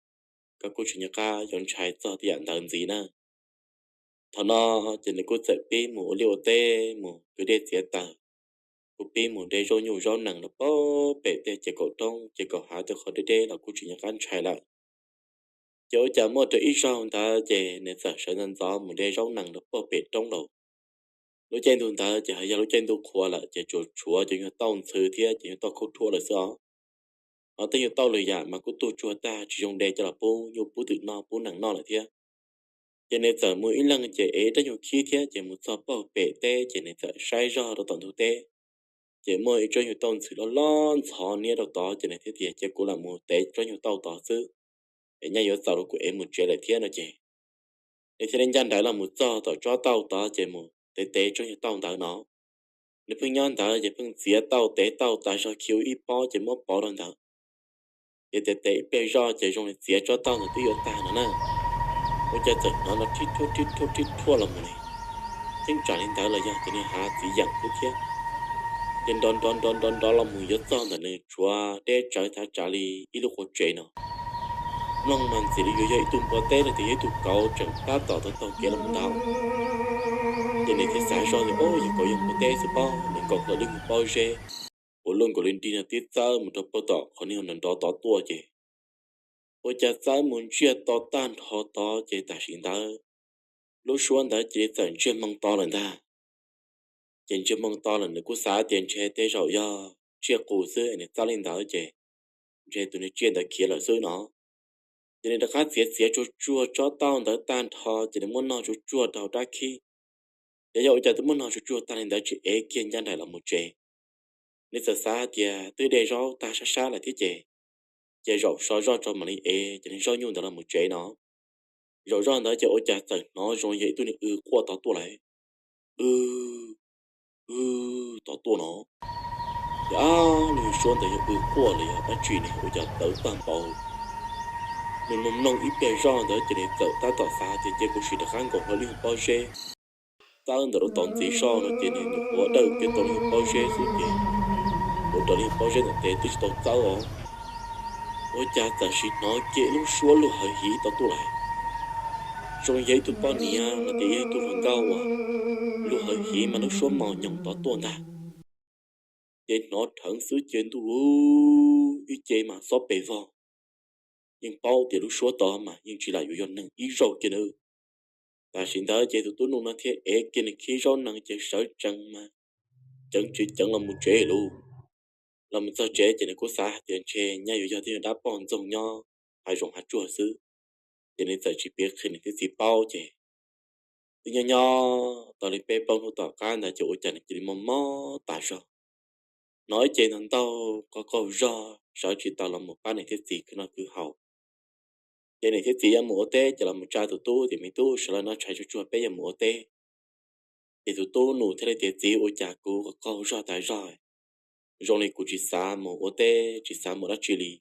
koj kuj tsis nco qab yuav ntshai txog tej yam ntawd ntxiv na. Thaum no ces nws kuj txawm pib mus ua liaj ua teb, mus kwv dej txiav taws, kuj pib mus de zaub nyuj zaub nees rau pem tej ces kaum roob ces kaum hav tej qhov deb deb los kuj tsis nco qab ntshai lawm. Ces ua cas muaj rau ib zaug ntawd ces nws txawm sawv ntxov ntxov mus de zaub nees rau pem roob lawm. Lub caij ntuj ntawd ces ho yog lub caij ntuj qhua lawm ces tsuas tshuav cov nyuag tauj ntxhw thiab cov nyuag tauj khaub rhuab lawm xwb os. Ho tej nyuag tauj lwm yam mas kuj tuag tsuag tag tsis zoo de coj los pub nyuj pub twm noj pub nees noj lawm thiab. Ces nws txawm mus ib leeg ces ev rab nyuag khib thiab ces mus txog pem teb ces nws txawm saib zog rau tom ntug teb. Ces muaj ib tsob nyuag tauj ntxhw loj loj ntxhov niab rau tod ces nws thiaj tias cia kuv lam mus tev tsob nyuag tauj tod xwb, es nyaj yuav txaus rau kuv ev mus tsev lawm thiab no ces nws thiaj li ncaj nraim los mus txog tom tsob tauj tod ces mus tev tev tsob nyuag tauj ntawd no. Nws pheej nyob ntawd ces pheej txiav tauj tev tauj tas zog khi ua ib pob ces muab pov rau ntawd. Ces tev tev ib pliag zoj ces zoo li txiav tsob tauj ntawd twb yuav tag no na, ua cas txawm hnov no rhib rhuaj rhib rhuaj rhib rhuaj los mus li. Cheeb tsam li ntawd los yog ces nws hav txiv yeem xwb thiab. Ces nrov nrov nrov nrov nrov los mus yuav txog ntawm nws tshuav deb tsawv thav tsav li ib lub qua tsev no. Mloog mas ntxim li yuav yog ib tug npua teb los tias yog ib tug kauv tseem tab tom taug taug kev los mus ntag. Ces nws thiaj xav zoj tias, o, yog kauv yog npua teb xwb pob, nws nkaus hlo lub nyuag pob zeb uas luaj nkaus li nrig no tib txawb mus rau pem tom qhov niag nrov nrov tod tuaj ces ua cas txawb mus ntsiag to tag nrho tod ces tam sim ntawd lub suab ntawd cia li txawm ntsiag moo to lawm ntag. Ces ntsiag moo to lawm nws kuj xav tias ntshe tej zaum yog tsiaj qus xwb es nws txawb li ntawd ces ntshe tus niag tsiaj ntawd khiav lawm xwb no. Ces nws rov qab txiav txiav tsuag tsuag tsob tauj ntawd tag nrho ces nws muab nog tsuag tsuag rau rab khib. Ces yog ua cas twb muab nog tsuag tsuag tag li ntawd tsis ev kiag ncaj nraim los mus tsev. Nws txawm xav hais tias twb de zaub tag sab sab lawm thiab ces, ces zaum so zoj tso mam li ev cov niag zaub nyuj ntawd los mus tsev no. Zaum zoj ntawd ces ua cas txawm hnov zoo yog ib tug niag w quaj tod tuaj lawm. W, w, tod tuaj no. Ces ab, lub suab ntawd yog w quaj los yog dab tsi ne, ua cas tawv tag npaum. Nws mloog mloog ib pliag zoj ntawd ces nws txawm tab tom xav tias cia kuv sim rov qab nkaus hlo lub nyuag pob zeb txawb ntawm lub tod ntxiv soj no ces nws nyuam qhuav dawj kiag tau lub nyuag pob zeb xwb ces ua rau lub nyuag pob zeb ntawm tes twb tsis tau txawb os. Ua cas txawm sim hnov kiag lub suab lug hawv hiv tod tuaj lawm. Zoo yog ib tug poj niam los tias yog ib tug hluas nkauj uas lug hawv hiv mas lub suab mos nyoos tod tuaj ntag. Ces hnov rheev xwb ces ntuj, ib ce mas xob pes vog. Yeej paub tias lub suab tod mas yeej tsis lam yuav yog neeg ib zaug kiag nawb. Tam sim ntawd ces tus tub nus no thiaj ev kiag nws khib zaub nees ces sawv tsees mas ceev tsis ceev los mus tsev lauj. Los mus txog tsev ces nws kuj xav hais tias ntshe nyaj yuav yog tej dab poj ntxoog nyob hav zoov hav tsuag xwb, ces nws txawm tsis piav qhia nws thiab txiv paub ces twb nyob nyob tau li peb plaub hnub tom qab ntawd ces ua cas nws cia li mob mob tas zog. Hnov ib ce ntog ntaug qaug qaug zog sawv tsis tau los mus pab nws thiab txiv khwv noj khwv haus. Ces nws thiab txiv yuav mus ua teb ces los mus tsa tus tub tias me tub sawv los noj tshais tsuag tsuag peb yuav mus ua teb. Ces tus tub nus thiaj li tias txiv ua cas kuv qaug qaug zog tas zog, zoo li kuv tsis xav mus ua teb tsis xav mus dab tsi li.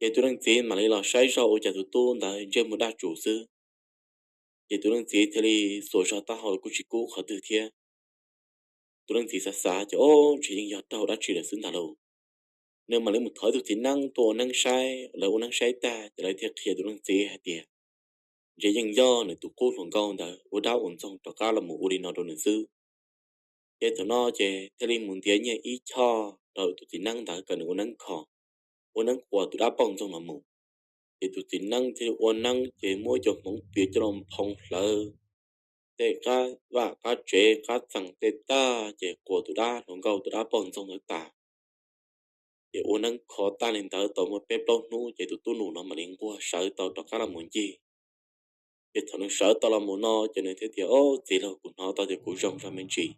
Ces tus leej txiv mam li los saib zog ua cas tus tub ntawd ntsej muag daj tsum xwb. Ces tus leej txiv thiaj li xuas zog taub hau los kuj tsis kub qhov twg thiab. Tus leej txiv xav xav ces o, ntshe yeej yog raug dab tsi lawm xwb ntag lauj. Nws mam li mus thov tus txiv neeb tuaj ua neeb saib, lawv ua neeb saib tag ces lawv thiaj qhia tus leej txiv hais tias ntshe yeej yog nws tus qub hluas nkauj ntawd ua dab ua ntxoog rov qab los mus ua li no rau nws xwb. Ces thaum no ces thiaj li mus ntiav nyiaj ib choj rau tus txiv neeb ntawd kom nws ua neeb kho, ua neeb quas tus dab poj ntxoog los mus. Ces tus txiv neeb thiaj li ua neeb ces muab cov hmoov pias coj los phoo hlawv tej qab vaj qab tsev qab txeem tej tag ces quas tus dab hluas nkauj tus dab poj ntxoog ntawd tas. Ces ua neeb kho tag li ntawd tau muaj peb plaub hnub ces tus tub nus no mam li nquag sawv tau rov qab los mus ncig. Ces thaum nws sawv tau los mus no ces nws thiaj tias o, txiv laug, kuv hnov tau tias kuv zoo zog me ntsis,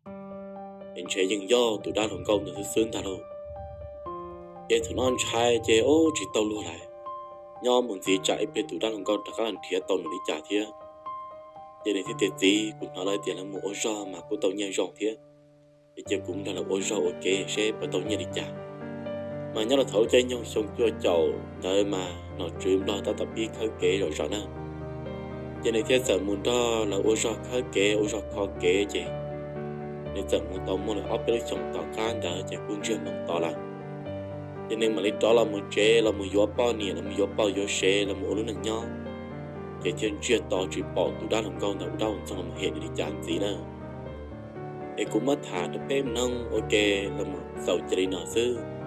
es ntshe yeej yog tus dab hluas nkauj ntawd xwb xwb ntag lauj. Ces thaum no ntshai ces o, tsis tau luag lawm, nyob mus ntxiv tsam ib pliag tus dab hluas nkauj rov qab los nrhiav tau nws li cas thiab. Ces nws thiaj tias txiv, kuv hnov lawv tias lawv mus ua zog mas kuj tau nyiaj zoo thiab, es cia kuv nrog lawv ua zog ua kev seb puas tau nyiaj li cas. Mas nyob rau thaum lub caij nyoog xyoo cuaj caum ntawd mas nom tswv nplog tab tom pib khawb kev zom zaws na. Ces nws thiaj txawm mus nrog lawv ua zog khawb kev ua zog kho kev ces Nws txawm mus tau muaj li ob peb lub xyoos tom qab ntawd ces kuj ntsiag moo to lawm. Ces nws mam li rov los mus tsev los mus yuav poj niam los mus yuav pog yuav sev los mus ua lub neej nyob, ces thiaj ntsiag to tsis pom tus dab hluas nkauj ntawd ua dab ua ntxoog los mus hem nws li cas ntxiv na. Es kuv muab tham rau peb mloog ua ke los mus xaus cia li no xwb.